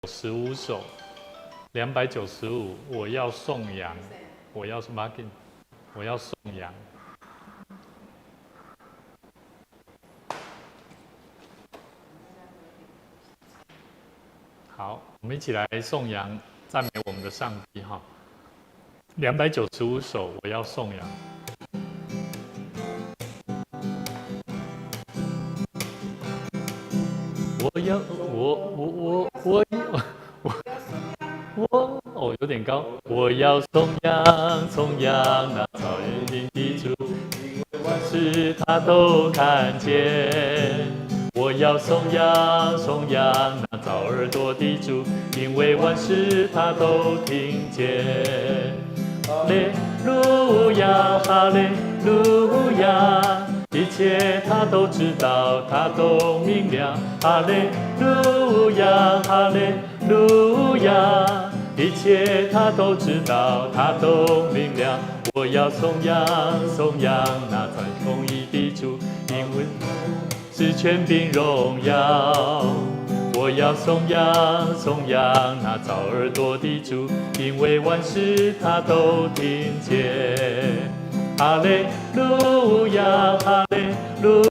十五首，295，我要頌揚，我要什麼？我要頌揚。好，我們一起來頌揚、讚美我們的上帝哈。295首，我要頌揚。我要我我我我我我哦，有點高。我要頌揚，頌揚那造眼睛的主，因為萬事他都看見。我要頌揚，頌揚那造耳朵的主，因為萬事他都聽見。哈利路亞，哈利路亞，一切他都知道，他都明了。哈利路亞，哈利路亞，一切他都知道，他都明了。我要頌揚，頌揚那傳公義的主，因為是權柄榮耀。我要頌揚，頌揚那造耳朵的主，因為萬事他都聽見。哈利路亞，哈利路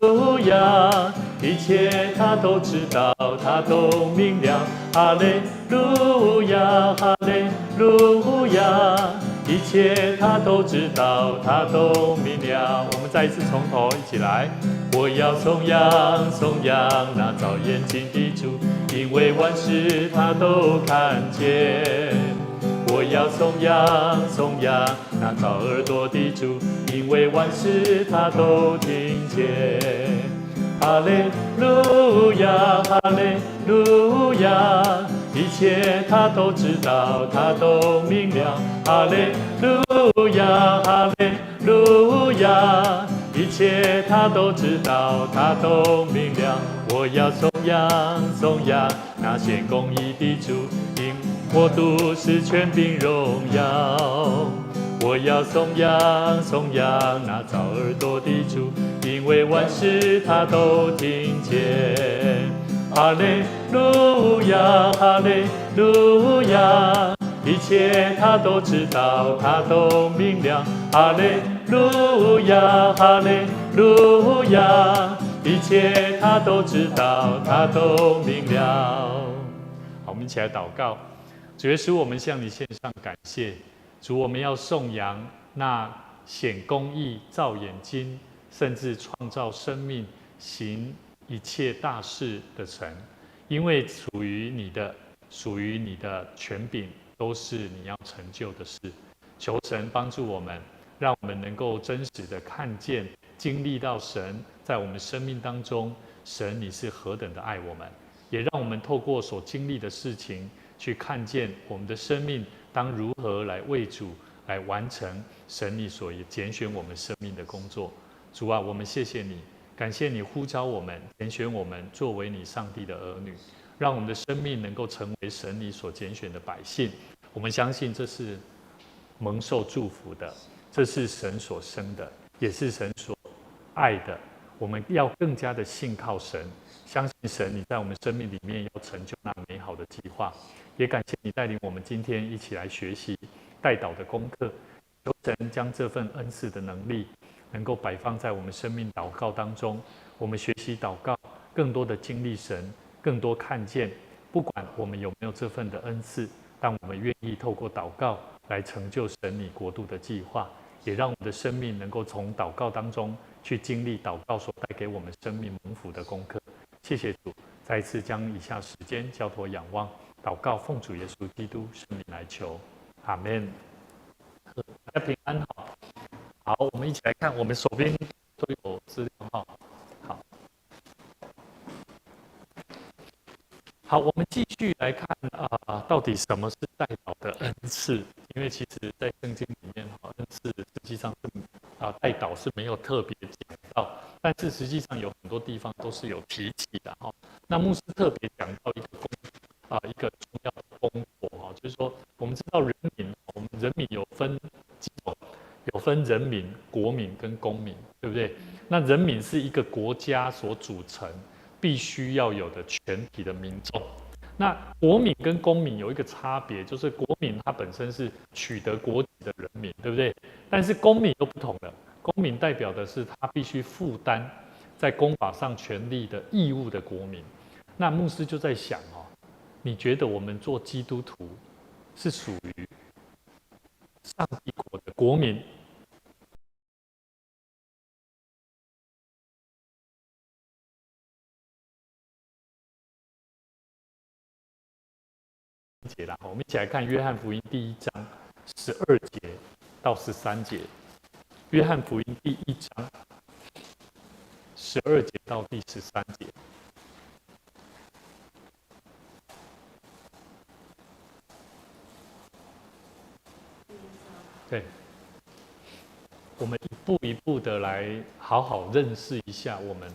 亞，一切他都知道，他都明了。哈利路亞，哈利路亞，一切他都知道，他都明了。我們再一次從頭一起來。我要頌揚，頌揚那造眼睛的主，因為萬事他都看見。我要頌揚，頌揚那造耳朵的主，因為萬事他都聽見。哈利路亞，哈利路亞，一切他都知道，他都明了。哈利路亞，哈利路亞，一切他都知道，他都明了。我要頌揚，頌揚那顯公義的主，因國度是權柄榮耀。我要頌揚，頌揚那造耳朵的主，因為萬事他都聽見。哈利路亞，哈利路亞，一切他都知道，他都明了。哈利路亞，哈利路亞，一切他都知道，他都明了。好，我們一起來禱告。主耶穌，我們向你獻上感謝。主，我們要頌揚那顯公義、造眼睛，甚至創造生命、行一切大事的神，因為屬於你的、屬於你的權柄，都是你要成就的事。求神幫助我們，讓我們能夠真實的看見、經歷到神在我們生命當中，神你是何等的愛我們，也讓我們透過所經歷的事情，去看見我們的生命當如何來為主來完成神你所揀選我們生命的工作。主啊，我們謝謝你，感謝你呼召我們、揀選我們作為你上帝的兒女，讓我們的生命能夠成為神你所揀選的百姓。我們相信這是蒙受祝福的，這是神所生的，也是神所愛的。我們要更加的信靠神，相信神你在我們生命裡面要成就那美好的計劃。也感謝你帶領我們今天一起來學習代禱的功課，求神將這份恩賜的能力能夠擺放在我們生命禱告當中。我們學習禱告，更多的經歷神，更多看見。不管我們有沒有這份的恩賜，但我們願意透過禱告來成就神你國度的計劃，也讓我們的生命能夠從禱告當中去經歷禱告所帶給我們生命蒙福的功課。謝謝主，再一次將以下時間交託仰望。禱告，奉主耶穌基督聖名來求，阿門。大家平安好，好，我們一起來看，我們手邊都有資料哈。好，好，我們繼續來看啊，到底什麼是代禱的恩賜？因為其實，在聖經裡面，哈，恩賜實際上是啊，代禱是沒有特別講到，但是實際上有很多地方都是有提起的哈。那牧師特別講到一個工啊，一個重要的工作哈，就是說，我們知道人民，我們人民有分幾種，有分人民、國民跟公民，對不對？那人民是一個國家所組成，必須要有的全體的民眾。那國民跟公民有一個差別，就是國民他本身是取得國籍的人民，對不對？但是公民又不同了，公民代表的是他必須負擔在公法上權利的義務的國民。那牧師就在想哦，你覺得我們做基督徒是屬於上帝國的國民？節啦，我們一起來看約翰福音第一章12節到13節。約翰福音第一章十二節到第十三節。對，我們一步一步的來好好認識一下我們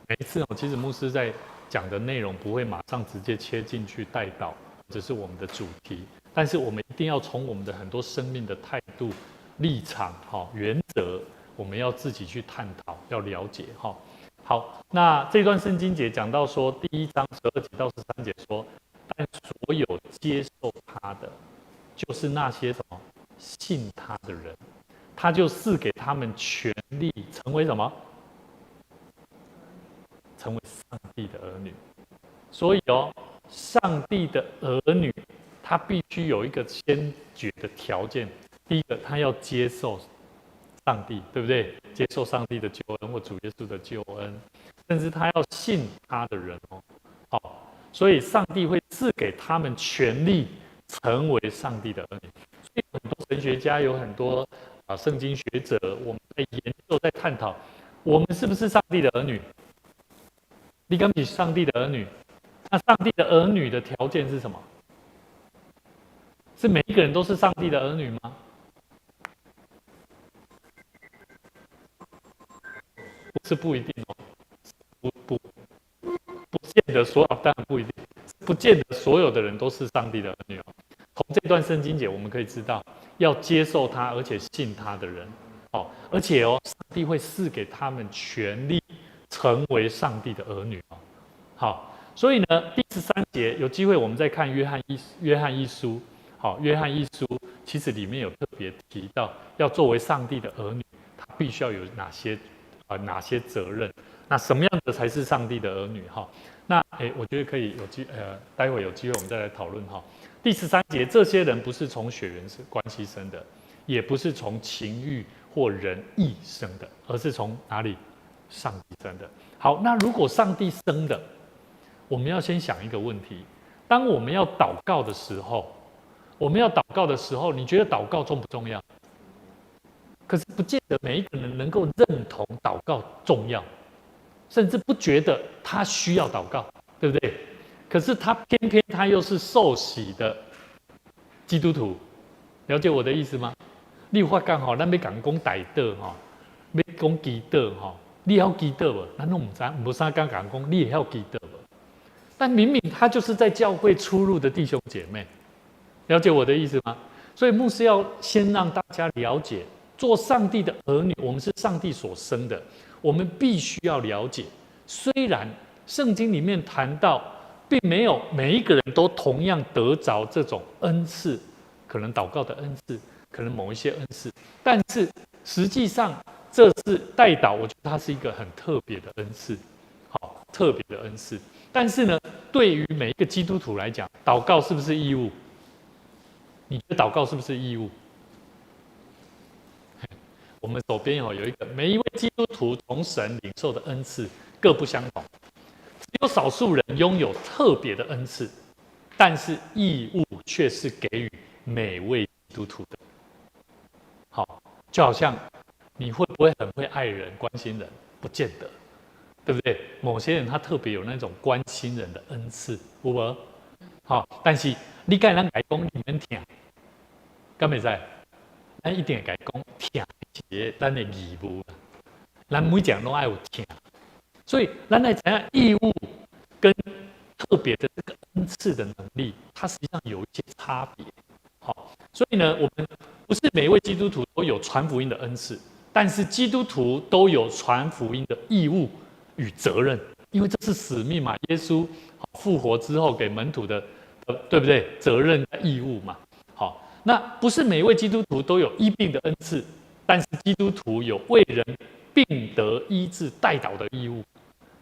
每一次哦，其實牧師在講的內容不會馬上直接切進去帶到。這是我們的主題，但是我們一定要從我們的很多生命的態度、立場、哈原則，我們要自己去探討，要了解哈。好，那這段聖經節講到說，第一章12節到13節說，但所有接受他的，就是那些什麼信他的人，他就賜給他們權利，成為什麼？成為上帝的兒女。所以哦。上帝的兒女，他必須有一個先決的條件。第一個，他要接受上帝，對不對？接受上帝的救恩或主耶穌的救恩，甚至他要信他的人哦。好，所以上帝會賜給他們權利，成為上帝的兒女。所以很多神學家有很多啊聖經學者，我們在研究、在探討，我們是不是上帝的兒女？你敢是上帝的兒女？那上帝的兒女的條件是什麼？是每一個人都是上帝的兒女嗎？不是，不一定哦，不見得所有，當然不一定，不見得所有的人都是上帝的兒女哦。從這段聖經節我們可以知道，要接受他而且信他的人哦，而且哦，上帝會賜給他們權利，成為上帝的兒女哦。好。所以呢，第十三節有機會我們再看約翰一書，好，約翰一書其實裡面有特別提到，要作為上帝的兒女，他必須要有哪些責任？那什麼樣的才是上帝的兒女？哈，那我覺得可以有機呃，待會有機會我們再來討論哈。第十三節，這些人不是從血緣關係生的，也不是從情慾或人意生的，而是從哪裡？上帝生的。好，那如果上帝生的，我們要先想一個問題：當我們要禱告的時候，我們要禱告的時候，你覺得禱告重不重要？可是不見得每一個人能夠認同禱告重要，甚至不覺得他需要禱告，對不對？可是他偏偏他又是受洗的基督徒，了解我的意思嗎？你有發覺吼，咱欲共講代禱吼，欲講祈禱吼，你會曉祈禱無？咱攏毋知，無啥敢共講，你會曉祈禱無？但明明他就是在教會出入的弟兄姐妹，了解我的意思嗎？所以牧師要先讓大家了解，做上帝的兒女，我們是上帝所生的，我們必須要了解。雖然聖經裡面談到，並沒有每一個人都同樣得着這種恩賜，可能禱告的恩賜，可能某一些恩賜，但是實際上這是代禱，我覺得它是一個很特別的恩賜，好，特別的恩賜。但是呢，對於每一個基督徒來講，禱告是不是義務？你覺得禱告是不是義務？我們手邊有一個，每一位基督徒從神領受的恩賜各不相同，只有少數人擁有特別的恩賜，但是義務卻是給予每位基督徒的。好，就好像你會不會很會愛人、關心人？不見得。對不對？某些人他特別有那種關心人的恩賜，有無？好，但是你共人講你免疼，敢會使？咱一定會共講疼是咱的義務，咱每一個人攏愛有疼，所以咱愛知影義務跟特別的這個恩賜的能力，它實際上有一些差別。好，所以呢，我們不是每一位基督徒都有傳福音的恩賜，但是基督徒都有傳福音的義務與責任。因為這是使命嘛。耶穌復活之後給門徒的，對不對？責任義務嘛。好，那不是每一位基督徒都有醫病的恩賜，但是基督徒有為人病得醫治代禱的義務。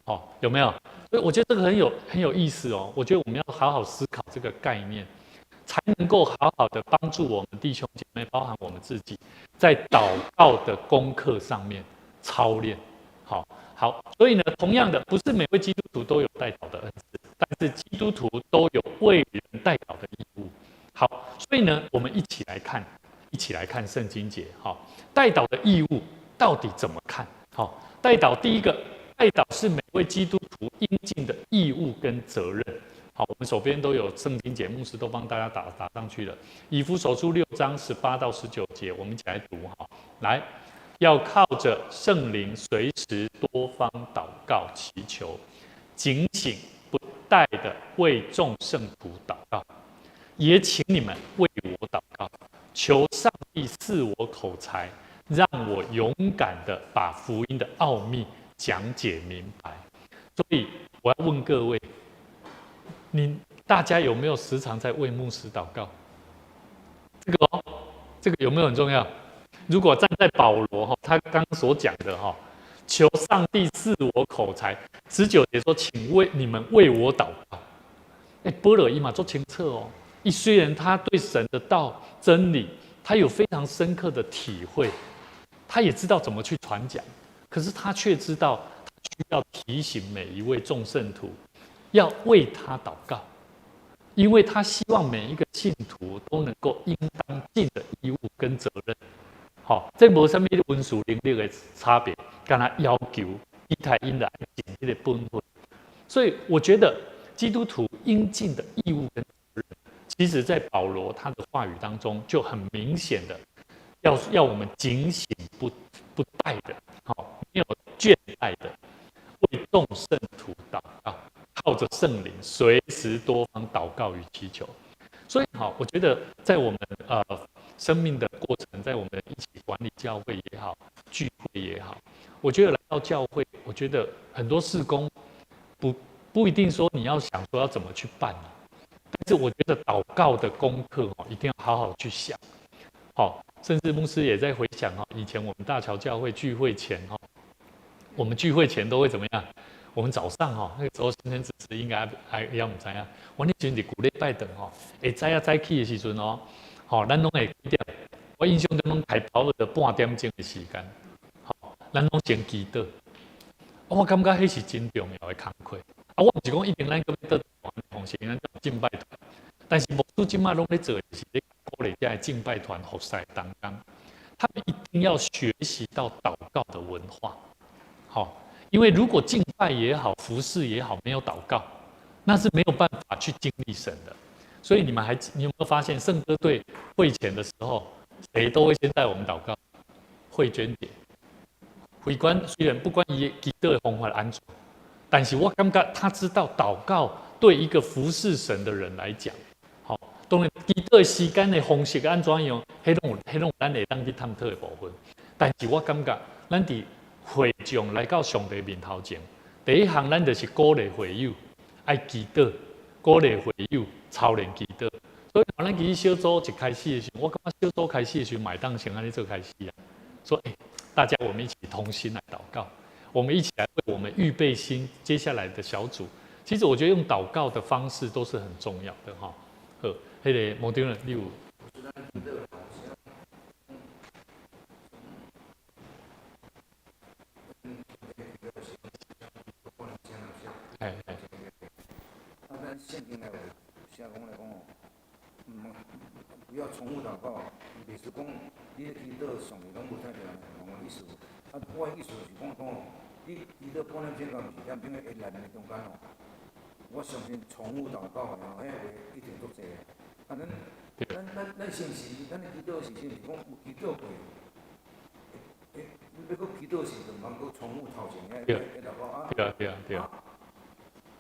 好，有沒有？所以我覺得這個很有意思哦。我覺得我們要好好思考這個概念，才能夠好好的幫助我們弟兄姐妹，包含我們自己，在禱告的功課上面操練。好好，所以呢，同樣的，不是每位基督徒都有代禱的恩賜，但是基督徒都有為人代禱的義務。好，所以呢，我們一起來看，一起來看聖經節。好，代禱的義務到底怎麼看？好，代禱第一個，代禱是每位基督徒應盡的義務跟責任。好，我們手邊都有聖經節，牧師都幫大家打上去了。以弗所書6章18到19節，我們一起來讀哈。來，要靠着聖靈隨時多方禱告祈求，警醒不怠的為眾聖徒禱告，也請你們為我禱告，求上帝賜我口才，讓我勇敢的把福音的奧秘講解明白。所以我要問各位，你大家有沒有時常在為牧師禱告？這個哦，這個有沒有很重要？如果站在保羅哈，他剛所講的哈，求上帝賜我口才，19節說，請為你們為我禱告。哎，保羅伊嘛足清楚哦，伊雖然他對神的道真理，他有非常深刻的體會，他也知道怎麼去傳講，可是他卻知道他需要提醒每一位眾聖徒，要為他禱告，因為他希望每一個信徒都能夠應當盡的義務跟責任。好，這無啥物恩賜能力的差別，敢若要求提提𪜶來盡這個本分。所以我覺得基督徒應盡的義務跟責任，其實在保羅他的話語當中就很明顯的要我們警醒不怠的，好，沒有倦怠的為眾聖徒禱告，靠着聖靈隨時多方禱告與祈求。所以，好，我覺得在我們生命的過程，在我們一起管理教會也好，聚會也好，我覺得來到教會，我覺得很多事工不一定說你要想說要怎麼去辦，但是我覺得禱告的功課哦，一定要好好去想。好，甚至牧師也在回想哦，以前我們大橋教會聚會前哈，我們聚會前都會怎麼樣？我們早上哈，那個時候先生執事應該還猶毋知影，我那時陣佇舊禮拜堂吼，會早仔早起的時陣哦，吼，咱攏會幾點？我印象中攏開差不多半點鐘的時間，吼，咱攏先祈禱。我感覺彼是真重要的工課。啊，我毋是講一定咱閣欲倒方式，咱敬拜團，但是牧師這擺攏咧做的是咧鼓勵這个敬拜團服侍同工，他們一定要學習到禱告的文化，好。因為如果敬拜也好，服侍也好，沒有禱告，那是沒有辦法去經歷神的。所以你們還，你有沒有發現聖歌隊會前的時候，誰都會先帶我們禱告？慧娟姐，慧娟雖然不管伊祈禱的方法按怎，但是我感覺他知道禱告對一個服侍神的人來講，好，當然祈禱的時間的方式按怎樣，彼攏有咱會當去探討的部分。但是我感覺咱佇會眾來到上帝面頭前，第一項咱就是鼓勵會友愛祈禱，鼓勵會友操練祈禱。所以，咱其實小組一開始的時候，我感覺小組開始的時候，嘛會當先按呢做開始啊。說，欸，大家我們一起同心來禱告，我們一起來為我們預備心接下來的小組。其實我覺得用禱告的方式都是很重要的哈。好，彼個摩丁人，你有？哎哎。啊，咱聖經內有寫講來講哦，不要重複禱告，袂是講你咧祈禱上帝攏無聽著人的意思。啊，我的意思是講講哦，你祈禱半點鐘佮毋是點鐘的緣的中間哦，我相信重複禱告的吼，彼個話一定足濟的。啊，咱是毋是咱咧祈禱時陣是講有祈禱過？欸，你欲閣祈禱時，就毋通閣重複頭前彼禱告啊。對啊對啊對啊。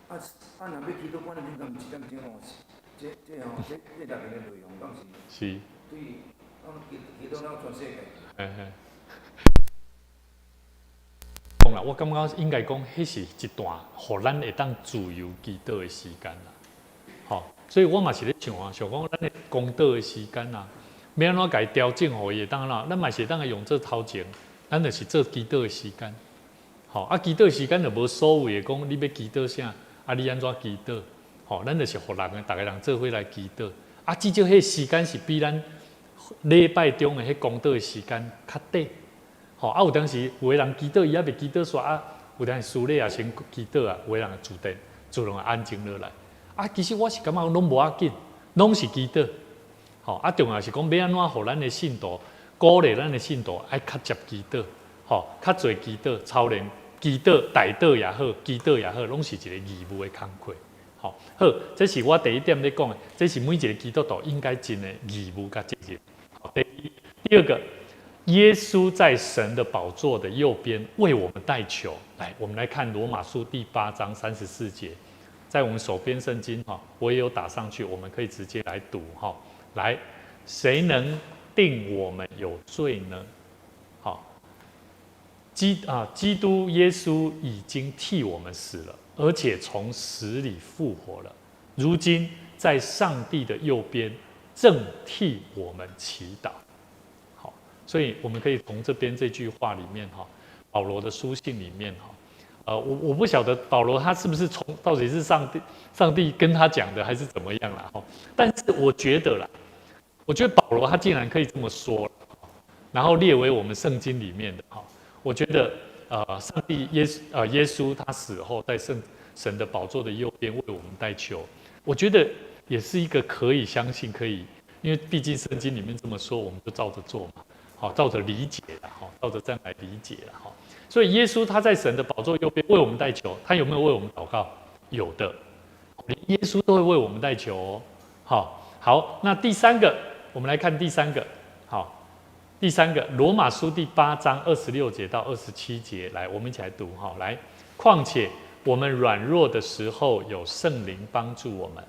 啊啊！若欲祈禱半點鐘，敢毋是一點鐘哦？這吼，這內面的內容敢是？是。對，咱祈禱咱全世界。嘿嘿。講啦，我感覺應該講，彼是一段予咱會當自由祈禱的時間啦。吼，所以我嘛是咧想啊，想講咱的公禱的時間啊，欲按怎共伊調整，予伊會當按怎，咱嘛是會當用做頭前，咱就是做祈禱的時間。吼，啊，祈禱時間就無所謂的講，你欲祈禱啥，啊，你按怎祈禱？吼，咱就是予人，逐个人做伙來祈禱。啊，至少彼時間是比咱禮拜中的彼公禱的時間較短。吼，啊，有當時有的人祈禱，伊猶未祈禱煞啊，有當時司禮也先祈禱啊，有的人自動自動安靜落來。啊，其實我是感覺攏無要緊，攏是祈禱。吼，啊，重要是講欲按怎予咱的信徒，鼓勵咱的信徒愛較捷祈禱，吼，較濟祈禱，操練祈禱、代禱也好，祈禱也好，攏是一個義務的工課。吼，好，這是我第一點咧講的，這是每一個基督徒應該盡的義務佮責任。好，第二個，耶穌在神的寶座的右邊為我們代求。來，我們來看羅馬書第八章34節，在我們手邊聖經哈，我也有打上去，我們可以直接來讀哈。來，誰能定我們有罪呢？好，基督耶穌已經替我們死了，而且從死裡復活了，如今在上帝的右邊，正替我們祈禱。好，所以我們可以從這邊這句話裡面哈，保羅的書信裡面哈，我不曉得保羅他是不是從到底是上帝跟他講的，還是怎麼樣啦？哈，但是我覺得啦，我覺得保羅他竟然可以這麼說，然後列為我們聖經裡面的哈，我覺得。上帝耶穌他死後在神的寶座的右邊為我們代求，我覺得也是一個可以相信，可以，因為畢竟聖經裡面這麼說，我們就照着做嘛，好，照着理解了，哈，照着這樣來理解了，哈。所以耶穌他在神的寶座右邊為我們代求，他有沒有為我們禱告？有的，連耶穌都會為我們代求哦。好，好，那第三個，我們來看第三個，好。第三個，羅馬書第八章26節到27節，來，我們一起來讀哈。來，況且我們軟弱的時候，有聖靈幫助我們，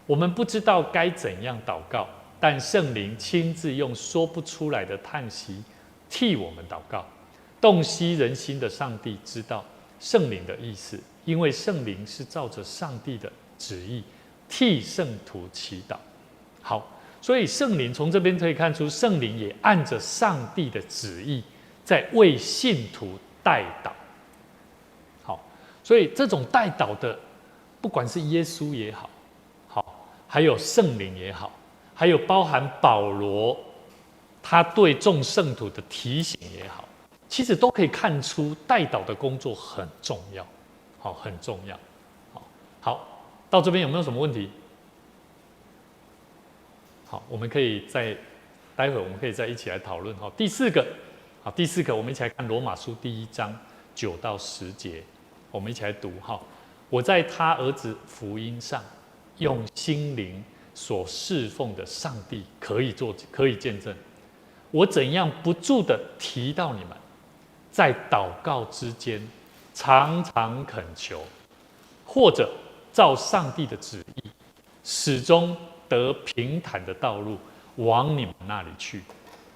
我們不知道該怎樣禱告，但聖靈親自用說不出來的嘆息替我們禱告。洞悉人心的上帝知道聖靈的意思，因為聖靈是照着上帝的旨意替聖徒祈禱。好。所以聖靈從這邊可以看出，聖靈也按着上帝的旨意在為信徒代禱。好，所以這種代禱的，不管是耶穌也好，好，還有聖靈也好，還有包含保羅他對眾聖徒的提醒也好，其實都可以看出代禱的工作很重要，好，很重要。好，好，到這邊有沒有什麼問題？好，我們可以再待會，我們可以再一起來討論。哈，第四個，好，第四個，我們一起來看羅馬書第一章9到10節，我們一起來讀。哈，我在他兒子福音上用心靈所侍奉的上帝可以做，可以見證，我怎樣不住的提到你們，在禱告之間常常懇求，或者照上帝的旨意，始終得平坦的道路往你們那裡去。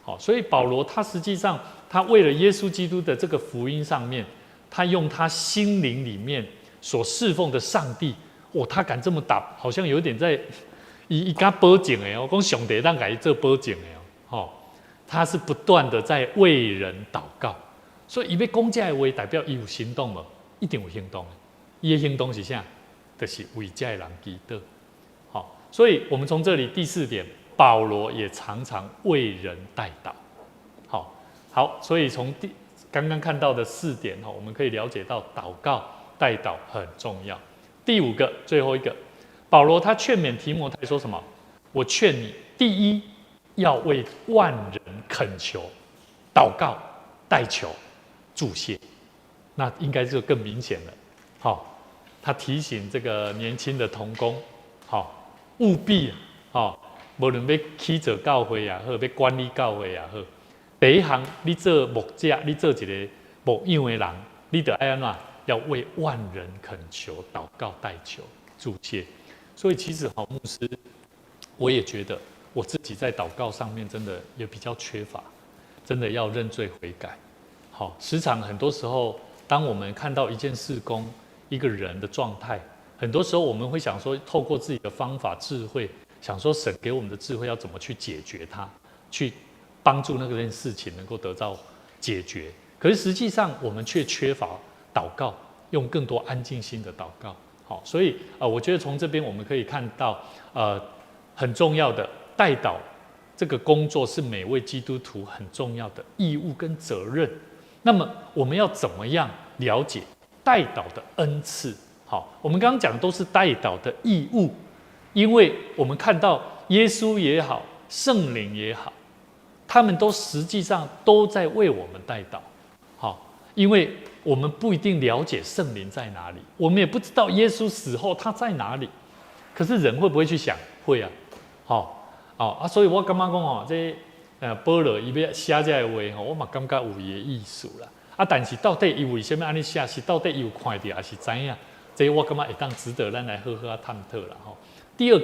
好，所以保羅他實際上他為了耶穌基督的這個福音上面，他用他心靈裡面所侍奉的上帝，哦，他敢這麼打，好像有點在伊敢保證的哦，講上帝當共伊做保證的哦，他是不斷的在為人禱告，所以伊欲講這个話，代表伊有行動無？一定有行動的。伊的行動是啥？就是為這个人祈禱。好，所以我們從這裡第四點，保羅也常常為人代禱。好，好，所以從剛剛看到的四點哈，我們可以了解到禱告代禱很重要。第五個，最後一個，保羅他勸勉提摩太說什麼？我勸你，第一要為萬人懇求、禱告、代求、祝謝，那應該就更明顯了。好，他提醒這個年輕的同工，好，務必，好，無論欲起做教會也好，欲管理教會也好，第一項你做牧者，你做一個牧養的人，你著愛按怎？要為萬人懇求、禱告、代求、祝謝。所以其實郝牧師，我也覺得我自己在禱告上面真的也比較缺乏，真的要認罪悔改。好，時常很多時候當我們看到一件事工、一個人的狀態，很多時候我們會想說，透過自己的方法、智慧，想說神給我們的智慧要怎麼去解決它，去幫助那個件事情能夠得到解決。可是實際上，我們卻缺乏禱告，用更多安靜心的禱告。好，所以我覺得從這邊我們可以看到，很重要的代禱這個工作是每位基督徒很重要的義務跟責任。那麼我們要怎麼樣了解代禱的恩賜？好，我們剛剛講都是代禱的義務，因為我們看到耶穌也好，聖靈也好，他們都實際上都在為我們代禱。好，因為我們不一定了解聖靈在哪裡，我們也不知道耶穌死後他在哪裡。可是人會不會去想？會啊。好，哦啊，所以我感覺講哦，這保羅伊欲寫這个話吼，我嘛感覺有伊的意思啦。啊，但是到底伊為啥物按呢寫？是到底伊有看著，還是知影？這我感覺會當值得咱來好好啊探討啦吼。第二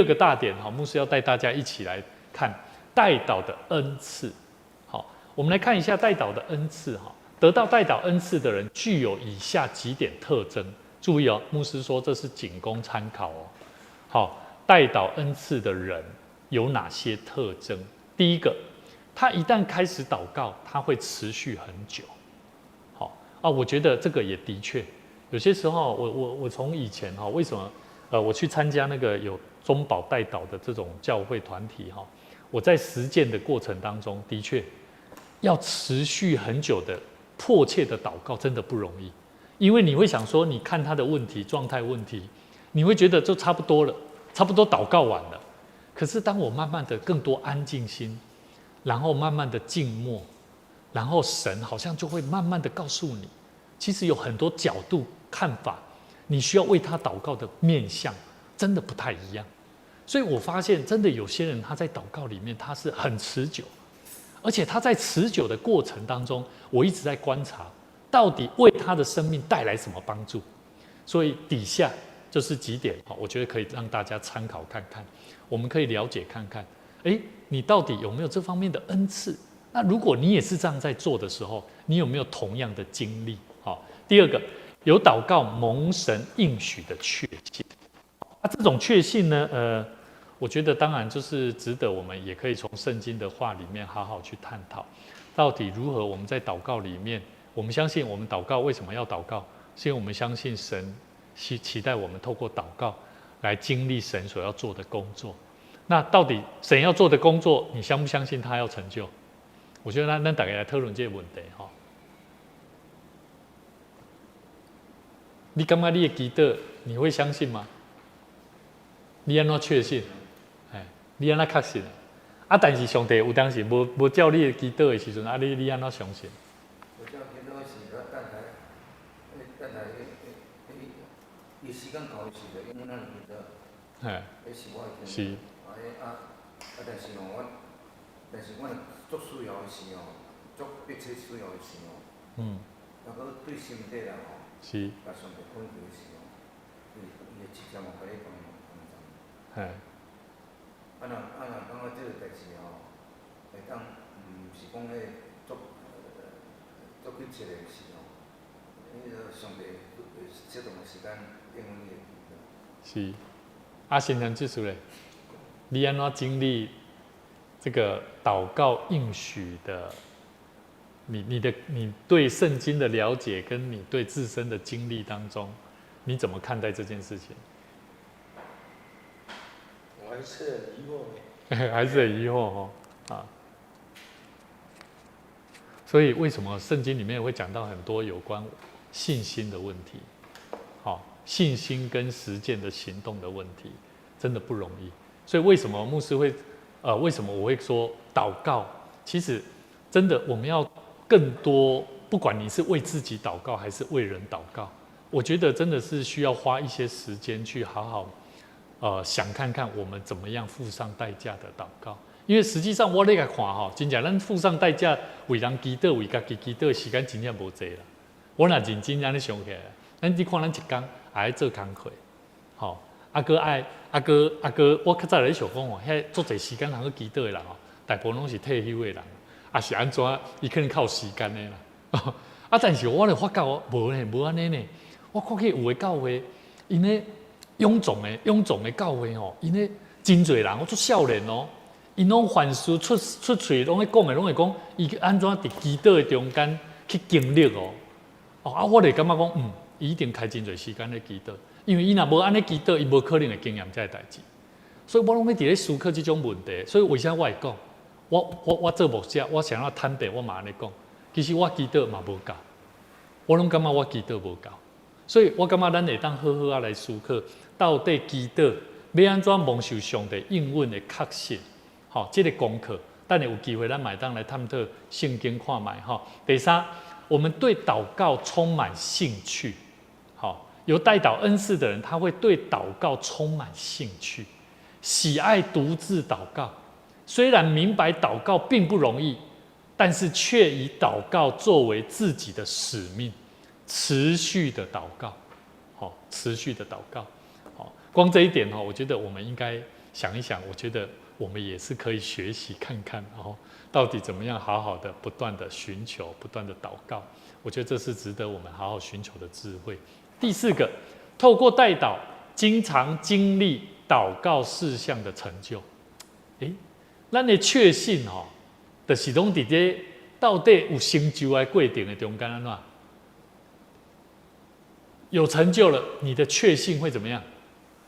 個大點哈，牧師要帶大家一起來看代禱的恩賜。好，我們來看一下代禱的恩賜哈。得到代禱恩賜的人具有以下幾點特徵。注意哦，牧師說這是僅供參考哦。好，代禱恩賜的人有哪些特徵？第一個，他一旦開始禱告，他會持續很久。好啊，我覺得這個也的確，有些時候我從以前哈，為什麼我去參加那個有中保代禱的這種教會團體哈，我在實踐的過程當中，的確要持續很久的迫切的禱告，真的不容易，因為你會想說，你看他的問題狀態問題，你會覺得就差不多了，差不多禱告完了。可是當我慢慢的更多安靜心，然後慢慢的靜默，然後神好像就會慢慢的告訴你，其實有很多角度看法，你需要為他禱告的面向真的不太一樣。所以我發現，真的有些人他在禱告裡面他是很持久，而且他在持久的過程當中，我一直在觀察，到底為他的生命帶來什麼幫助。所以底下就是幾點，我覺得可以讓大家參考看看，我們可以了解看看，誒，你到底有沒有這方面的恩賜？那如果你也是這樣在做的時候，你有沒有同樣的經歷？好，第二個，有禱告蒙神應許的確信。啊，這種確信呢，我覺得當然就是值得我們也可以從聖經的話裡面好好去探討，到底如何我們在禱告裡面，我們相信我們禱告為什麼要禱告？是因為我們相信神期待我們透過禱告來經歷神所要做的工作。那到底神要做的工作，你相不相信他要成就？我覺得咱大家來討論這個問題哈。你感覺你的祈禱，你會相信嗎？你按怎確信？哎，你按怎確信？啊，但是上帝有當時無照你的祈禱的時陣，啊，你按怎相信？無照祈禱的時陣，等待，等待，伊時間到的時陣，永遠咱祈禱。嘿。彼是我的是。啊，但是吼，我，但是我若足需要的時吼，足迫切需要的時吼，啊，閣對心底啦吼，共上帝懇求的時吼，伊會直接嘛，共你幫助。啊若感覺這個代誌吼，會當毋是講彼足急切的時吼，彼個上帝會適當的時間應允你的祈禱。是。啊，新人技術咧，你按怎經歷這個禱告應許的？你對聖經的了解，跟你對自身的經歷當中，你怎麼看待這件事情？我還是很疑惑。還是很疑惑哦，啊。所以為什麼聖經裡面會講到很多有關信心的問題？好，信心跟實踐的行動的問題，真的不容易。所以為什麼牧師會，為什麼我會說禱告？其實真的我們要更多，不管你是為自己禱告還是為人禱告，我覺得真的是需要花一些時間去好好，想看看我們怎麼樣付上代價的禱告。因為實際上我咧來看吼，真正咱付上代價為人祈禱、為家己祈禱的時間真正無濟啦。我若認真按呢想起來，咱你看咱一工也愛做工課，吼，啊閣愛，啊閣啊閣，我較早咧想講吼，遐足濟時間通去祈禱的人吼，大部分攏是退休的人，啊是按怎？伊可能較有時間的啦。啊，但是我就發覺無呢，無按呢呢。我看見有的教會，𪜶咧勇壯的教會吼，𪜶咧真濟人，我足少年哦，𪜶攏凡事出喙攏咧講的，攏會講伊按怎佇祈禱的中間去經歷哦。哦啊，我就感覺講，伊一定開真濟時間咧祈禱，因為伊若無按呢祈禱，伊無可能會經驗這个代誌。所以我攏咧佇咧思考這種問題。所以為啥我會講，我做牧者，我想要坦白，我嘛按呢講。其實我祈禱嘛無夠，我攏感覺我祈禱無夠。所以我感覺咱會當好好仔來思考，到底祈禱欲按怎蒙受上帝應允的確信，吼，這个功課，等下有機會咱嘛會當來探討聖經看覓吼。第三，我們對禱告充滿興趣，好，有代禱恩賜的人，他會對禱告充滿興趣，喜愛獨自禱告。雖然明白禱告並不容易，但是卻以禱告作為自己的使命，持續的禱告，好，持續的禱告，好，光這一點哈，我覺得我們應該想一想，我覺得我們也是可以學習看看，然後到底怎麼樣好好的不斷的尋求，不斷的禱告，我覺得這是值得我們好好尋求的智慧。第四個，透過代禱，經常經歷禱告事項的成就。欸，咱的確信吼，就是攏佇這到底有成就的過程的中間按怎？有成就了，你的確信會怎麼樣？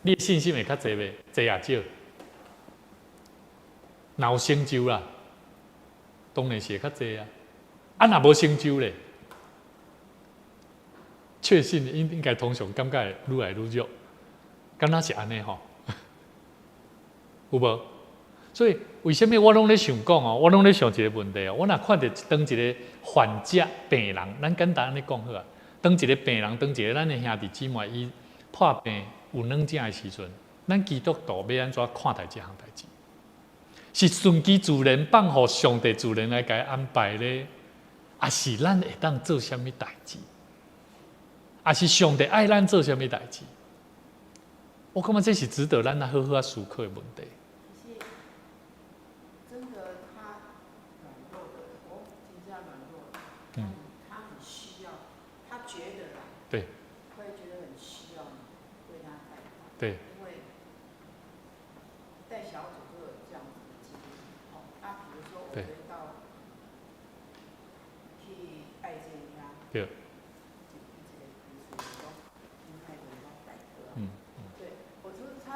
你的信心會較濟袂？濟抑少？若有成就啦，當然是會較濟啊。啊，若無成就咧，確信應該通常感覺會愈來愈弱，敢若是按呢吼？有無？所以為啥物我攏咧想講哦？我攏咧想一个問題哦。我若看著當一个患者病人，咱簡單按呢講好啊。當一个病人，當一个咱的兄弟姊妹，伊破病有軟症的時陣，咱基督徒欲按怎看待這項代誌？是順其自然放予上帝自然來共伊安排咧，抑是咱會當做啥物代誌？抑是上帝愛咱做啥物代誌？我感覺這是值得咱來好好仔思考的問題。其實真的，他軟弱的，我真正軟弱的，他很需要，他覺得啦，會覺得很需要你為他代禱，因為帶小組都有這樣子的經歷。哦，那比如說我會到去拜見他，一個彼此講，應該為我代禱。對，我覺得他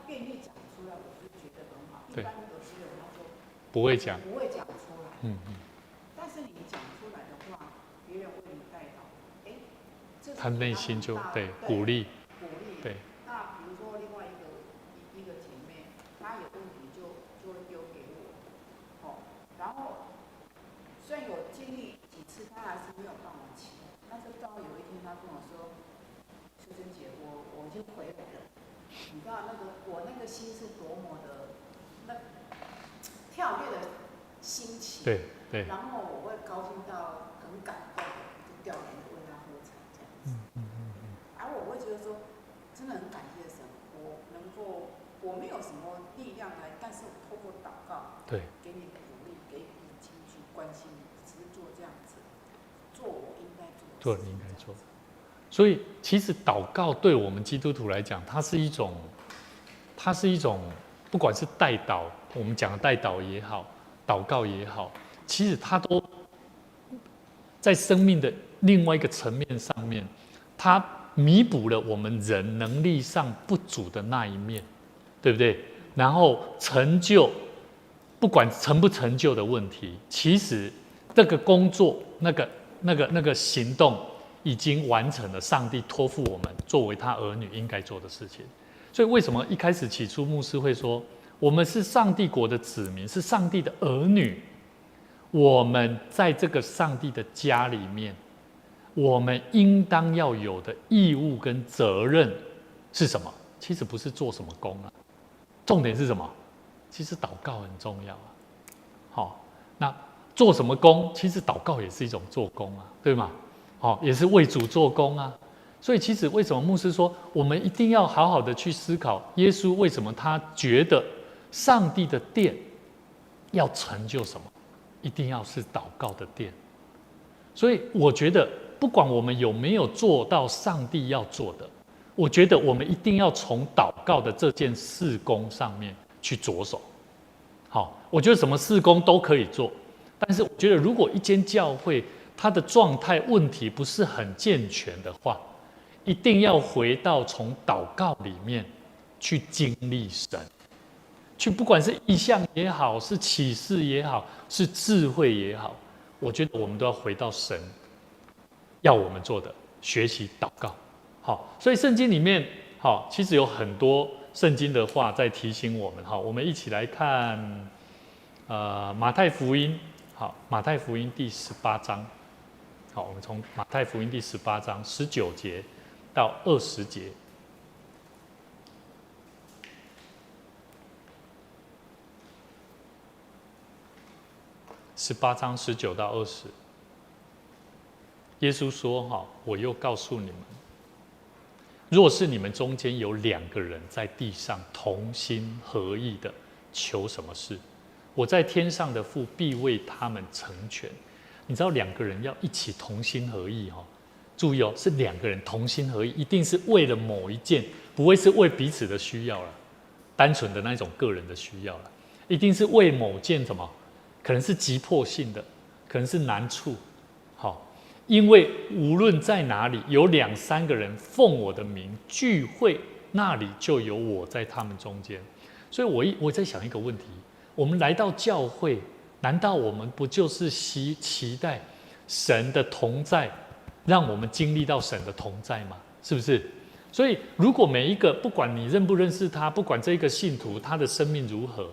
願意講出來，我就覺得很好。一般有些人他說不會講，不會講出來。但是你講出來的話，別人為你代禱，哎，這他內心就對鼓勵，鼓勵。那比如說另外一個姐妹，她有問題就會丟給我，哦，然後雖然有經歷幾次，她還是沒有辦法起來。但是到有一天，她跟我說：“淑珍姐，我已經回來了。”你知道那個我那個心是多麼的那跳躍的心情。然後我會高興到很感動，就掉眼淚為他喝彩這樣子。而我會覺得說，真的很感謝神，我能夠，我沒有什麼力量來，但是我透過禱告，給你鼓勵，給你繼續關心你，只是做這樣子，做我應該做的。做你應該做。所以，其實禱告對我們基督徒來講，它是一種，不管是代禱，我們講的代禱也好，禱告也好，其實它都在生命的另外一個層面上面，它彌補了我們人能力上不足的那一面，對不對？然後成就，不管成不成就的問題，其實這個工作、那個行動已經完成了。上帝託付我們作為他兒女應該做的事情。所以為什麼一開始起初牧師會說，我們是上帝國的子民，是上帝的兒女。我們在這個上帝的家裡面，我們應當要有的義務跟責任是什麼？其實不是做什麼工啊，重點是什麼？其實禱告很重要啊。好，那做什麼工？其實禱告也是一種做工啊，對嗎？好，也是為主做工啊。所以其實為什麼牧師說我們一定要好好的去思考，耶穌為什麼他覺得上帝的殿要成就什麼？一定要是禱告的殿。所以我觉得，不管我们有没有做到上帝要做的，我觉得我们一定要从祷告的这件事工上面去着手。好，我觉得什么事工都可以做，但是我觉得如果一间教会它的状态问题不是很健全的话，一定要回到从祷告里面去经历神，去不管是异象也好，是启示也好，是智慧也好，我觉得我们都要回到神要我们做的，学习祷告。好，所以圣经里面，好，其实有很多圣经的话在提醒我们。好，我们一起来看，马太福音，好，马太福音第十八章，好，我们从马太福音第十八章19节到20节。18章19到20，耶稣说：“哈，我又告诉你们，若是你们中间有两个人在地上同心合意的求什么事，我在天上的父必为他们成全。你知道两个人要一起同心合意哈？注意哦，是两个人同心合意，一定是为了某一件，不会是为彼此的需要了，单纯的那种个人的需要了，一定是为某件什么？可能是急迫性的，可能是难处，好。”因为无论在哪里有两三个人奉我的名聚会，那里就有我在他们中间。所以我在想一个问题：我们来到教会，难道我们不就是期待神的同在，让我们经历到神的同在吗？是不是？所以，如果每一个不管你认不认识他，不管这个信徒他的生命如何，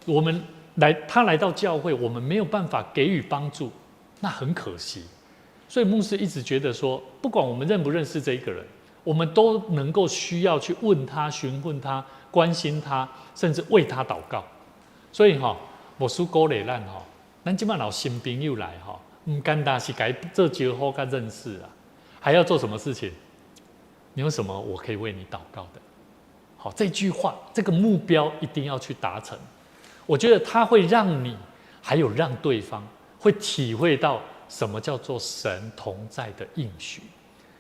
我们来他来到教会，我们没有办法给予帮助，那很可惜。所以牧师一直觉得说，不管我们认不认识这一个人，我们都能够需要去问他、询问他、关心他，甚至为他祷告。所以哈，牧师鼓励咱吼，咱这摆若有新朋友来吼，毋简单是共伊做招呼佮认识啊，还要做什么事情？你有什么我可以为你祷告的？好，这句话，这个目标一定要去达成。我觉得他会让你，还有让对方会体会到什么叫做神同在的应许？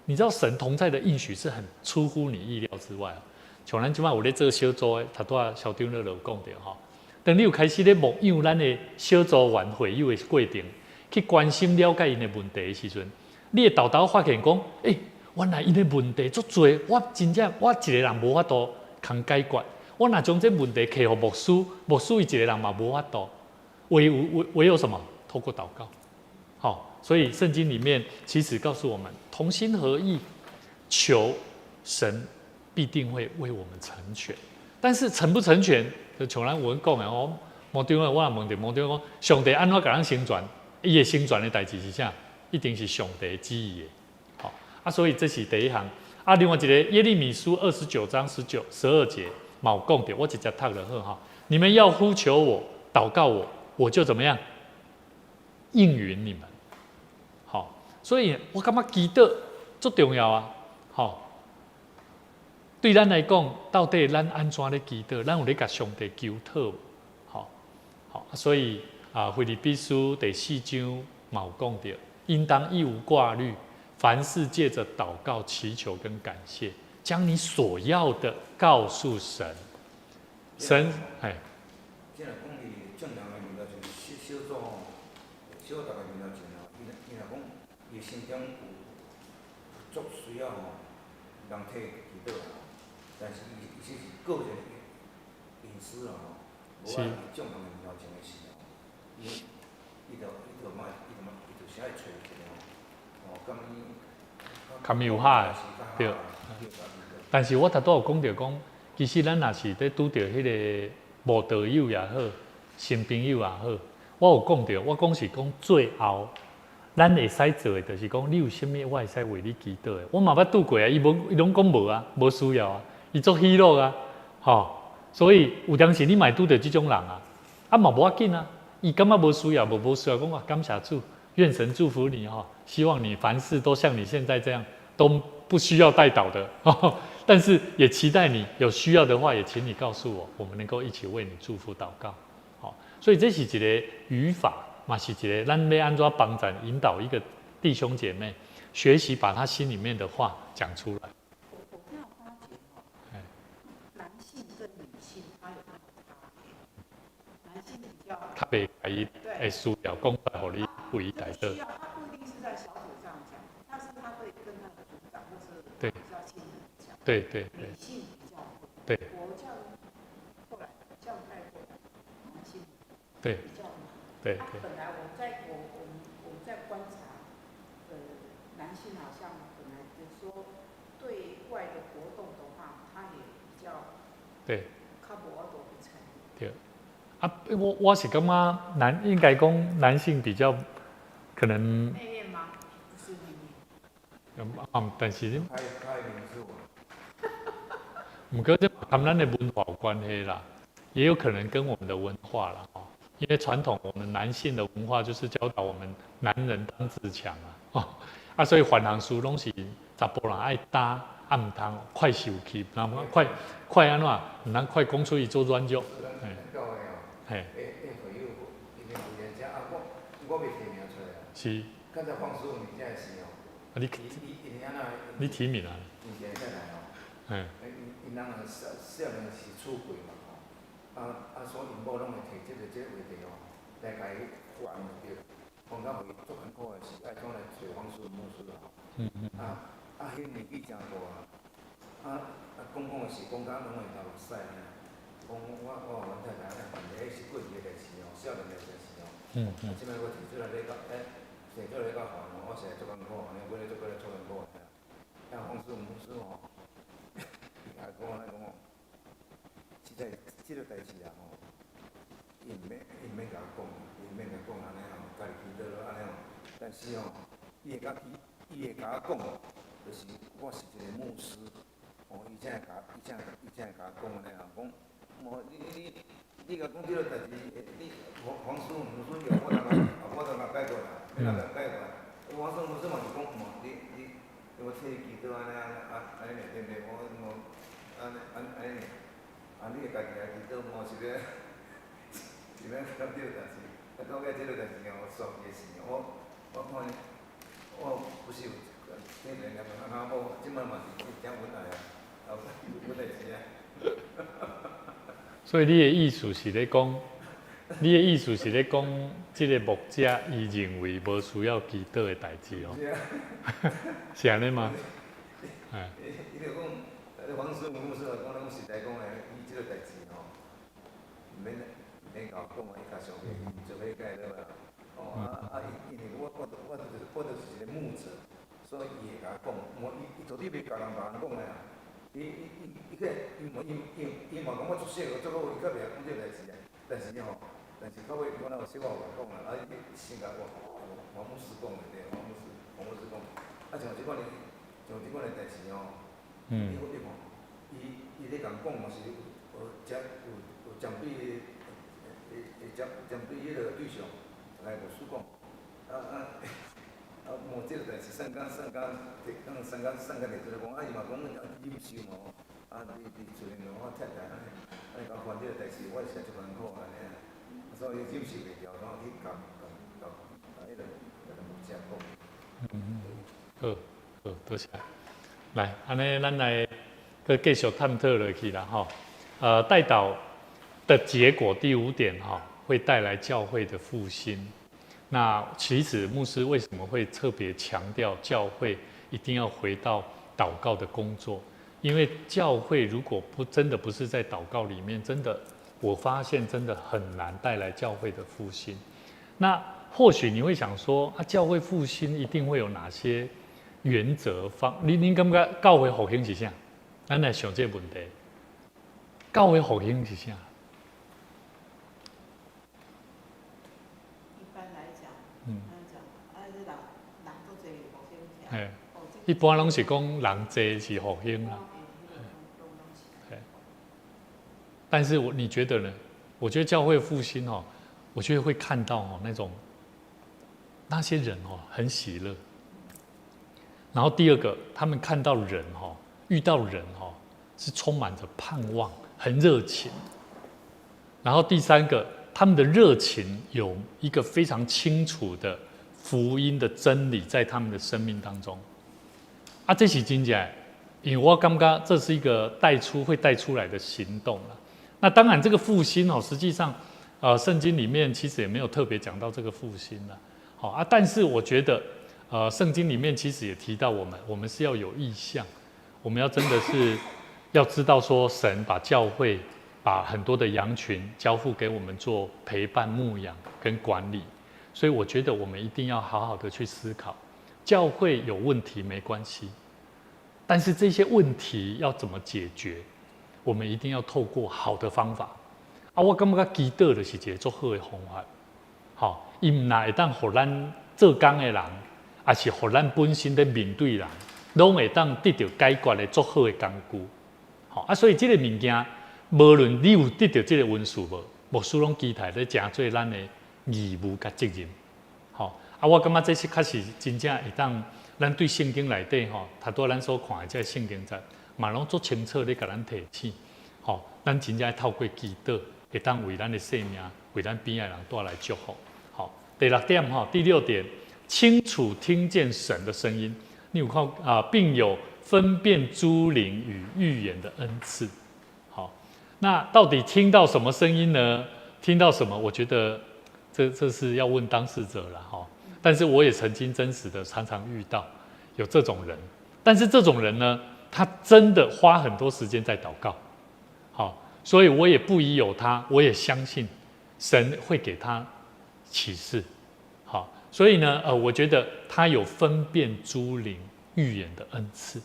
你知道神同在的应许是很出乎你意料之外啊！像咱这摆有咧做小组的，头拄仔校长咧就有讲著吼。当你有开始咧牧养咱的小组员会友的过程，去关心了解𪜶的问题的时阵，你会沓沓发现讲，欸，原来𪜶的问题足济，我真正我一个人无法度通解决。我若将这问题交予牧师，牧师伊一个人嘛无法度，唯有唯有什么？透过祷告。好，所以圣经里面其实告诉我们，同心合意求神必定会为我们成全。但是成不成全，就像咱有人讲的，我牧长我也问著牧长讲，上帝按怎共咱成全？伊会成全的代志是啥？一定是上帝旨意的。好啊，所以这是第一项。啊，另外一个耶利米书29章19、12节，嘛有讲著，我直接读就好哈。你们要呼求我，祷告我，我就怎么样应允你们。好，所以我感觉祈祷足重要啊。好，对咱来讲，到底咱按怎咧祈祷？咱有咧共上帝求讨无？好，好，所以啊，腓立比书第四章嘛有讲著，应当一无挂虑，凡事借着祷告、祈求跟感谢，将你所要的告诉神。神，哎。这若讲伊正常的面头前，小小组吼，小组逐个面头前吼，伊若讲伊心中有足需要吼，人替祈祷吼，但是伊这是个人隐私啦吼，无爱伫众人的面头前的时吼，伊就莫伊就莫伊就是爱揣一个吼，哦，敢伊较友好的，对。但是我头拄有讲著讲，其实咱若是咧拄著彼个无道友也好，新朋友也好，我有讲著，我讲是讲最后，咱会使做的，就是讲你有啥物，我会使为你祈祷的。我嘛捌拄过啊，伊无伊拢讲无啊，无需要啊，伊足喜乐啊，吼。所以有当时你嘛会拄著这种人啊，啊嘛无要紧啊，伊感觉无需要，无需要，讲啊感谢主，愿神祝福你哈，希望你凡事都像你现在这样，都不需要代祷的，但是也期待你有需要的话，也请你告诉我，我们能够一起为你祝福祷告。好，所以这是一个语法，嘛是一个咱欲按怎帮助引导一个弟兄姐妹學習把他心裡面的話講出來。我這樣發覺哦，男性跟女性他有那個差別，男性比較較袂共伊會需要講出來，予你為伊代禱。需要他不一定是在小組上講，但是他會跟他的組長或是比較親的人講。女性比較會。我這樣後來這樣帶過來，男性比較難。本來我們在觀察，男性好像本來就說對外的活動的話，他也比較較無法度去參與。對。啊，我是感覺應該講男性比較可能。內斂嗎？不是內斂。啊，但是。開名字。毋過這和咱的文化有關係啦，也有可能跟我們的文化啦，哦，因為傳統我們男性的文化就是教導我們男人當自強啊，哦，啊，所以凡項事攏是查埔人愛擔，啊，毋通快受氣，然後快快按怎，毋通快講出伊做軟弱，嘿，是。剛才黃師傅你這樣是哦，啊你，你提名啊？嘿。𪜶人少少年是出櫃嘛吼，啊所以𪜶某攏會提這個話題吼，來共伊煩著，講到會足艱苦的是愛怎來揣黃師牧師啊？啊，彼年紀誠大啊，啊講講的是講甲攏會流目屎按呢，講我阮太太按呢辦的，彼是過去的代誌吼，少年的代誌吼。啊，這擺我提出來咧較提出來咧較煩吼，我實在足艱苦按呢，阮咧足過咧足艱苦的。啊，黃師牧師吼。伊講安呢講哦，實在這個代誌啊吼，伊毋免共我講，伊毋免共我講按呢吼，家己祈禱囉按呢吼。但是吼，伊會共我講，就是我是一個牧師，吼，伊才會共我講按呢吼，講，無你共講這個代誌，你黃師牧師用我都共解決啦，欲共解決。黃師牧師嘛是講，無你我替你祈禱按呢按按呢對毋對？我按呢按按呢，啊你會家己來祈禱，無是咧，是咧講這個代誌，啊到尾這個代誌哦，煞伊的事，我看我不是有聽人家講阿某，這擺嘛是誠穩來啊，啊有代誌啊。所以你的意思是咧講，你的意思是咧講，這個牧者伊認為無需要祈禱的代誌哦，是按呢嗎？伊就講，黃師牧師講，攏實在講的，伊這個代誌吼，毋免共我講啊，伊較上做伙解了啦。哦啊啊！因為我就是一個牧者，所以伊會共我講，無伊伊到底袂共人別人講的啊。伊伊伊伊個伊嘛伊伊伊嘛講我足熟足好，伊較袂曉講這個代誌啊。但是吼，但是到尾我若有小可有講啦，啊伊先共我黃牧師講的對，黃牧師講，啊像這款的像這款的代誌吼，你看伊咧共講嘛是有有有針對會針對彼個對象來牧師講，啊無這個代誌，上工上工提講上工上工提出來講，啊伊嘛講忍受嘛吼，啊佇厝內面我太太按呢按呢共煩這個代誌，我實在足艱苦按呢，所以忍受袂牢，然後去共共共彼個牧者講。嗯，好，好，多謝。來，按呢，咱來閣繼續探討落去啦，吼。代禱的結果第五點，哈，會帶來教會的復興。那其實牧師為什麼會特別強調教會一定要回到禱告的工作？因為教會如果不真的不是在禱告裡面，真的，我發現真的很難帶來教會的復興。那或許你會想說，啊，教會復興一定會有哪些原則方？你感覺教會復興是啥？咱來想這個問題。教會復興是啥？一般來講，講，啊，人足濟復興起來。一般攏是講人濟是復興啦。但是我你覺得呢？我覺得教會復興哦，我覺得會看到哦那種那些人哦很喜樂。然後第二個，他們看到人哦，遇到人哦，是充滿着盼望，很熱情。然後第三個，他們的熱情有一個非常清楚的福音的真理在他們的生命當中。啊，這是真正，因為我感覺這是一個帶出會帶出來的行動啦。那當然，這個復興哦，實際上，聖經裡面其實也沒有特別講到這個復興啦。好啊，但是我覺得，聖經裡面其實也提到我們，我們是要有異象，我們要真的是要知道說，神把教會、把很多的羊群交付給我們做陪伴、牧養跟管理，所以我覺得我們一定要好好的去思考，教會有問題沒關係，但是這些問題要怎麼解決？我們一定要透過好的方法。啊，我感覺祈禱就是一個足好的方法。吼，伊毋但會當予咱做工的人，抑是予咱本身咧面對人，攏會當得著解決的足好的工具。吼啊，所以這個物件，無論你有得著這個恩賜無，牧師攏期待咧成做咱的義務佮責任。吼啊，我感覺這是確實真正會當，咱對聖經內底吼，頭拄仔咱所看的這個聖經節，嘛攏足清楚咧共咱提醒。吼，咱真正愛透過祈禱，會當為咱的生命，為咱邊仔的人帶來祝福。好，第六點吼，第六點，清楚聽見神的聲音。你有看啊，並有分辨諸靈與預言的恩賜。好，那到底聽到什麼聲音呢？聽到什麼？我覺得這是要問當事者了哈。但是我也曾經真實的常常遇到有這種人，但是這種人呢，他真的花很多時間在禱告。好，所以我也不疑有他，我也相信神會給他啟示。好，所以呢，我覺得他有分辨諸靈預言的恩賜。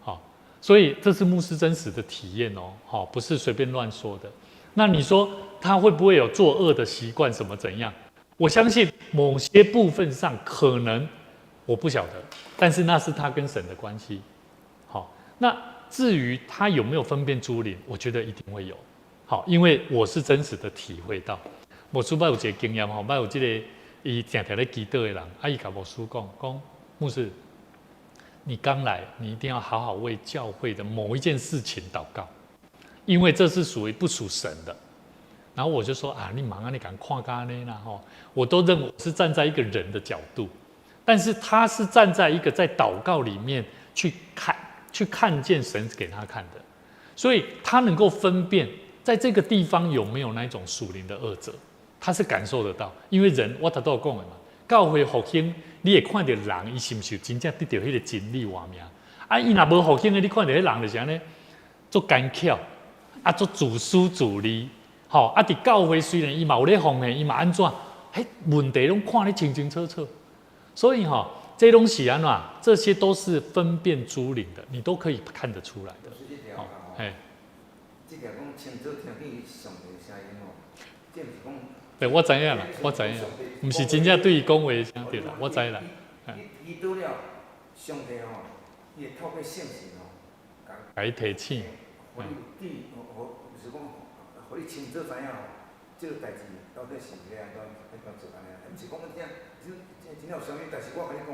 好，所以這是牧師真實的體驗哦，好，不是隨便亂說的。那你說他會不會有作惡的習慣，什麼怎樣？我相信某些部分上可能我不曉得，但是那是他跟神的關係。好，那至於他有沒有分辨諸靈，我覺得一定會有。好，因為我是真實的體會到，牧師捌有一個經驗吼，捌有這個伊定定咧祈禱的人，啊，伊共牧師講講，牧師，你剛來，你一定要好好為教會的某一件事情禱告，因為這是屬於不屬神的。然後我就說啊，你忙啊，你敢看咖呢啦吼，我都認為我是站在一個人的角度，但是他是站在一個在禱告裡面去看，去看見神給他看的，所以他能夠分辨在這個地方有沒有那種屬靈的惡者，他是感受得到，因為人我頭拄仔講的嘛，教會復興，你會看著人，伊是毋是真正得著彼個真理活命？啊，伊若無復興的，你看著彼人就是按呢，足奸巧，啊，足自私自利，吼，啊，佇教會雖然伊嘛有咧奉獻，伊嘛按怎，彼問題攏看得清清楚楚。所以吼，這攏是按怎？這些都是分辨諸靈的，你都可以看得出來的。哦，嘿。這條講清楚聽見上帝聲音哦，這毋是講。對，我知影啦，我知影，毋是真正對伊講話的聲對啦，我知啦。伊伊倒了，上帝吼，伊會透過聖神吼，共伊提醒。予你有智，予就是講，予你清楚知影吼，這個代誌到底是欲按怎按怎做按呢？毋是講聽，真真有啥物代誌我共你講。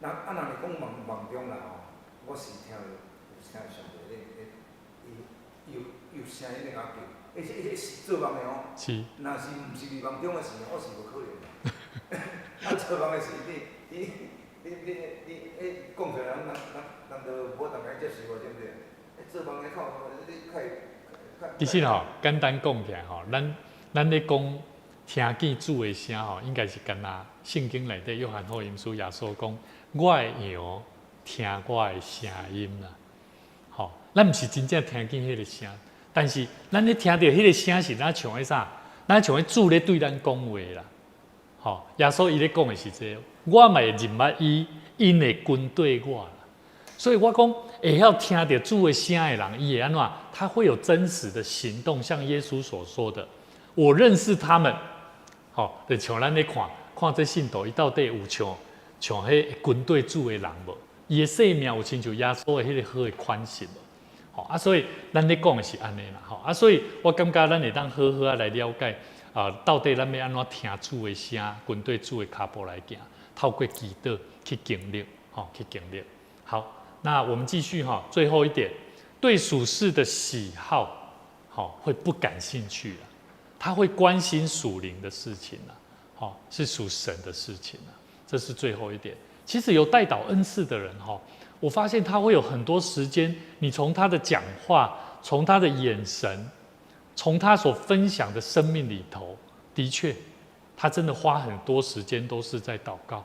若啊，若是講夢夢中啦吼，我是聽著有聽上帝咧咧，伊有有聲音咧共我叫，彼是做夢的哦。若是毋是佇夢中的時，我是無可能。啊，做夢的時，你你你你你彼講出來，人人人就無當會接受對毋對？做夢的較你較會較。其實吼，簡單講起來吼，咱咧講聽見主的聲吼，應該是敢若聖經內底約翰福音書耶穌講：我的羊聽我的聲音啦。吼，咱毋是真正聽見彼個聲，但是咱咧聽著彼個聲是若像彼啥？若像彼主咧對咱講話啦。吼，耶穌伊咧講的是這個，我嘛會認捌伊，𪜶會跟綴我啦。所以我講會曉聽著主的聲的人，伊會按怎？他會有真實的行動，像耶穌所說的，我認識他們。吼，就像咱咧看，看這信徒，伊到底有像像彼跟綴主的人無？伊的生命有親像耶穌的彼個好的款式無？吼啊，所以咱咧講的是按呢啦，吼啊，所以我感覺咱會當好好仔來了解啊，到底咱欲按怎聽主的聲，跟綴主的跤步來行，透過祈禱去經歷，吼去經歷。好，那我們繼續哈，最後一點，對屬世的喜好，好會不感興趣了，他會關心屬靈的事情了。好，是屬神的事情啊。這是最後一點。其實有代禱恩賜的人哈，我發現他會有很多時間，你從他的講話，從他的眼神，從他所分享的生命裡頭，的確，他真的花很多時間都是在禱告。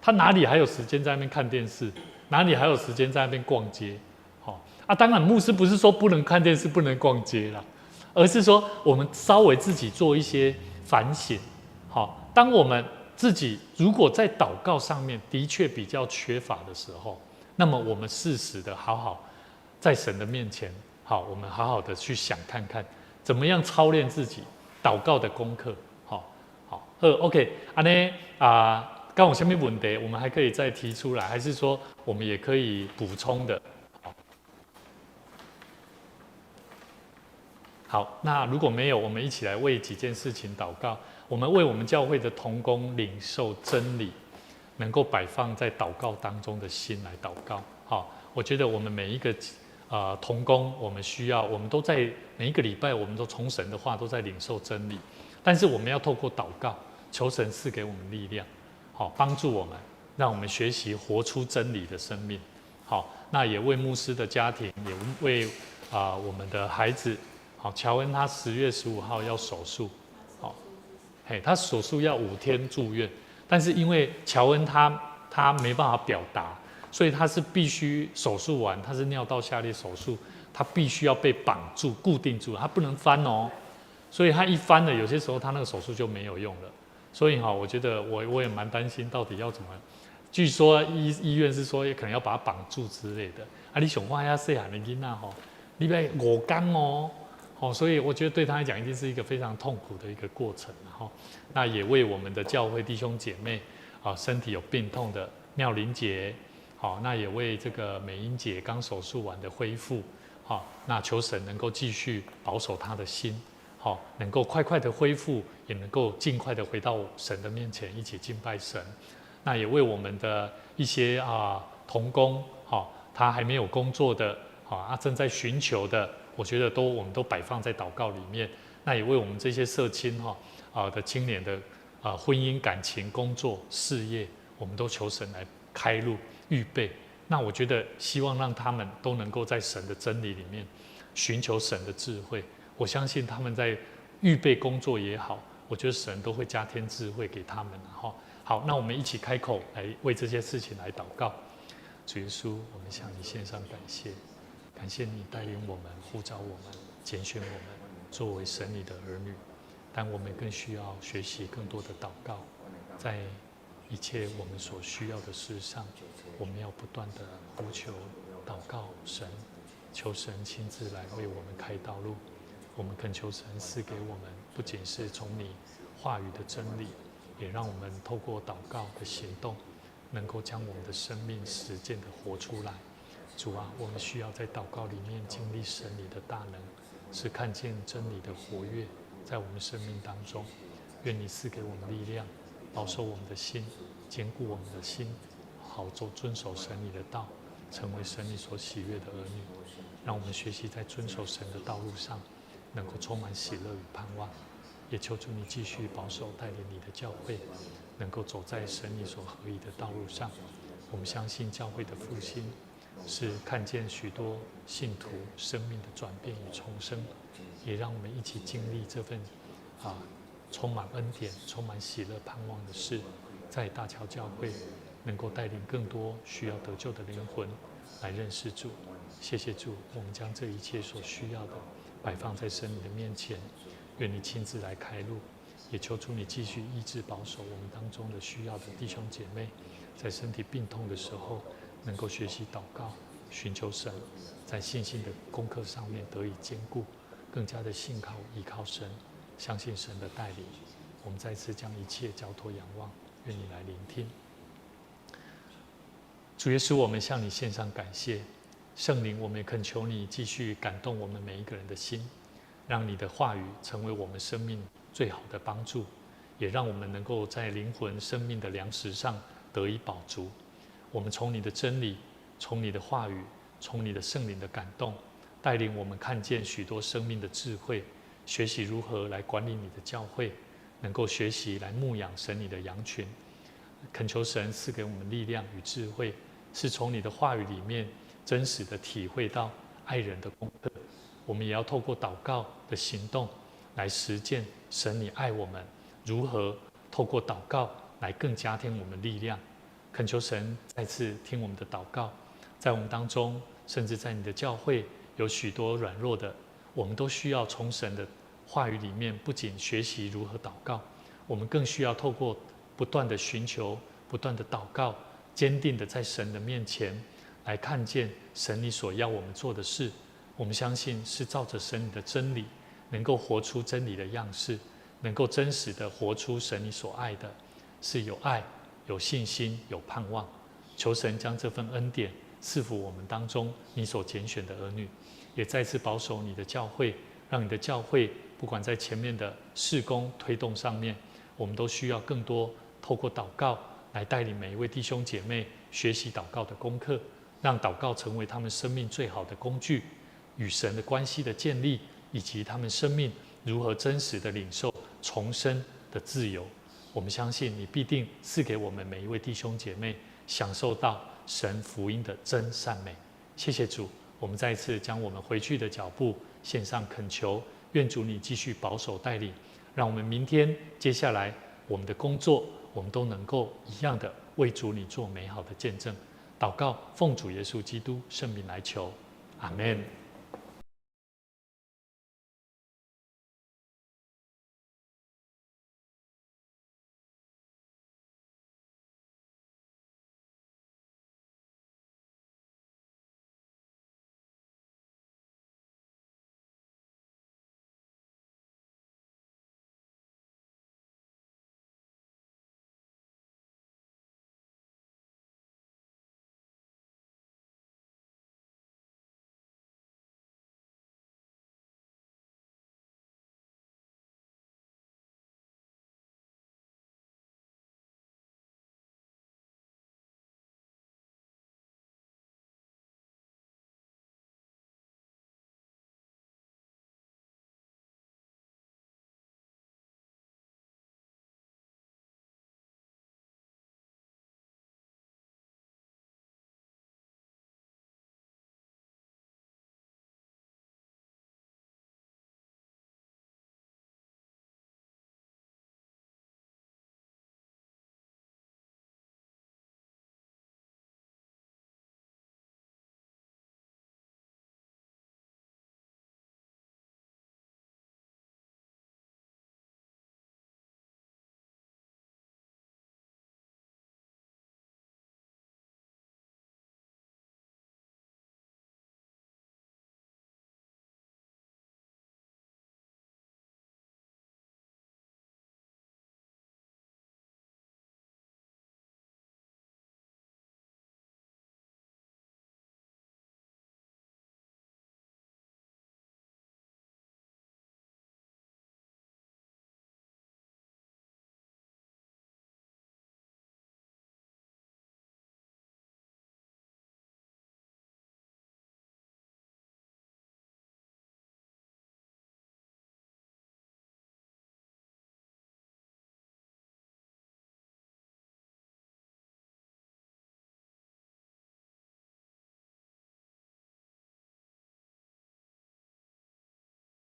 他哪裡還有時間在那邊看電視？哪裡還有時間在那邊逛街？好啊，當然牧師不是說不能看電視、不能逛街啦，而是說我們稍微自己做一些反省。好，當我們自己如果在禱告上面的確比較缺乏的時候，那麼我們適時的好好在神的面前，好，我們好好的去想看看，怎麼樣操練自己禱告的功課。好，好，好，OK，按呢啊，敢有啥物問題，我們還可以再提出來，還是說我們也可以補充的？好，好，那如果沒有，我們一起來為幾件事情禱告。我們為我們教會的同工領受真理，能夠擺放在禱告當中的心來禱告。好，我覺得我們每一個同工，我們需要，我們都在每一個禮拜，我們都從神的話都在領受真理。但是我們要透過禱告，求神賜給我們力量，好幫助我們，讓我們學習活出真理的生命。好，那也為牧師的家庭，也為我們的孩子。好，喬恩他10月15號要手術。好，嘿，他手術要5天住院，但是因為喬恩他沒辦法表達，所以他是必須手術完，他是尿道下裂手術，他必須要被綁住、固定住，他不能翻哦。所以他一翻了，有些時候他那個手術就沒有用了。所以哈，我覺得我也蠻擔心，到底要怎麼？據說醫院是說，也可能要把他綁住之類的。啊，你想看遐細漢的囡仔吼，你欲5工哦。哦，所以我覺得對他來講，一定是一個非常痛苦的一個過程。哈，那也為我們的教會弟兄姐妹啊，身體有病痛的妙玲姐，好，那也為這個美英姐剛手術完的恢復，好，那求神能夠繼續保守她的心，好，能夠快快的恢復，也能夠盡快的回到神的面前，一起敬拜神。那也為我們的一些同工，好，他還沒有工作的，好啊，正在尋求的。我覺得都我們都擺放在禱告裡面，那也為我們這些社青哈啊的青年的啊婚姻感情工作事業，我們都求神來開路預備。那我覺得希望讓他們都能夠在神的真理裡面尋求神的智慧。我相信他們在預備工作也好，我覺得神都會加添智慧給他們。哈，好，那我們一起開口來為這些事情來禱告。主耶穌，我們向你獻上感謝。感謝你帶領我們、呼召我們、揀選我們作為神你的兒女，但我們更需要學習更多的禱告，在一切我們所需要的事上，我們要不斷的呼求、禱告神，求神親自來為我們開道路。我們懇求神賜給我們，不僅是從你話語的真理，也讓我們透過禱告的行動，能夠將我們的生命實踐的活出來。主啊，我們需要在禱告裡面經歷神你的大能，是看見真理的活躍在我們生命當中。願你賜給我們力量，保守我們的心，堅固我們的心，好做遵守神你的道，成為神你所喜悅的兒女。讓我們學習在遵守神的道路上，能夠充滿喜樂與盼望。也求主你繼續保守帶領你的教會，能夠走在神你所合意的道路上。我們相信教會的復興，是看見許多信徒生命的轉變與重生，也讓我們一起經歷這份充滿恩典、充滿喜樂、盼望的事，在大橋教會能夠帶領更多需要得救的靈魂來認識主。謝謝主，我們將這一切所需要的擺放在神你的面前，願你親自來開路，也求主你繼續醫治保守我們當中的需要的弟兄姐妹，在身體病痛的時候，能夠學習禱告，尋求神，在信心的功課上面得以堅固，更加的信靠依靠神，相信神的帶領。我們再次將一切交託仰望，願你來聆聽。主耶穌，我們向你獻上感謝。聖靈，我們也懇求你繼續感動我們每一個人的心，讓你的話語成為我們生命最好的幫助，也讓我們能夠在靈魂生命的糧食上得以飽足。我們從你的真理，從你的話語，從你的聖靈的感動，帶領我們看見許多生命的智慧，學習如何來管理你的教會，能够学习来牧养神你的羊群。恳求神赐给我们力量与智慧，是从你的话语里面真实的体会到爱人的功课。我们也要透过祷告的行动来实践神你爱我们，如何透过祷告来更加添我们力量。恳求神再次听我们的祷告，在我们当中，甚至在你的教会有许多软弱的，我们都需要从神的话语里面，不仅学习如何祷告，我们更需要透过不断的寻求、不断的祷告，坚定的在神的面前来看见神你所要我们做的事。我们相信是照着神你的真理，能够活出真理的样式，能够真实的活出神你所爱的，是有爱、有信心、有盼望。求神将这份恩典赐福我们当中你所拣选的儿女，也再次保守你的教会，让你的教会不管在前面的事工推动上面，我们都需要更多透过祷告来带领每一位弟兄姐妹学习祷告的功课，让祷告成为他们生命最好的工具，与神的关系的建立，以及他们生命如何真实的领受重生的自由。我们相信你必定赐给我们每一位弟兄姐妹享受到神福音的真善美。谢谢主，我们再一次将我们回去的脚步献上恳求，愿主你继续保守带领，让我们明天接下来我们的工作，我们都能够一样的为主你做美好的见证。祷告，奉主耶稣基督圣名来求，阿门。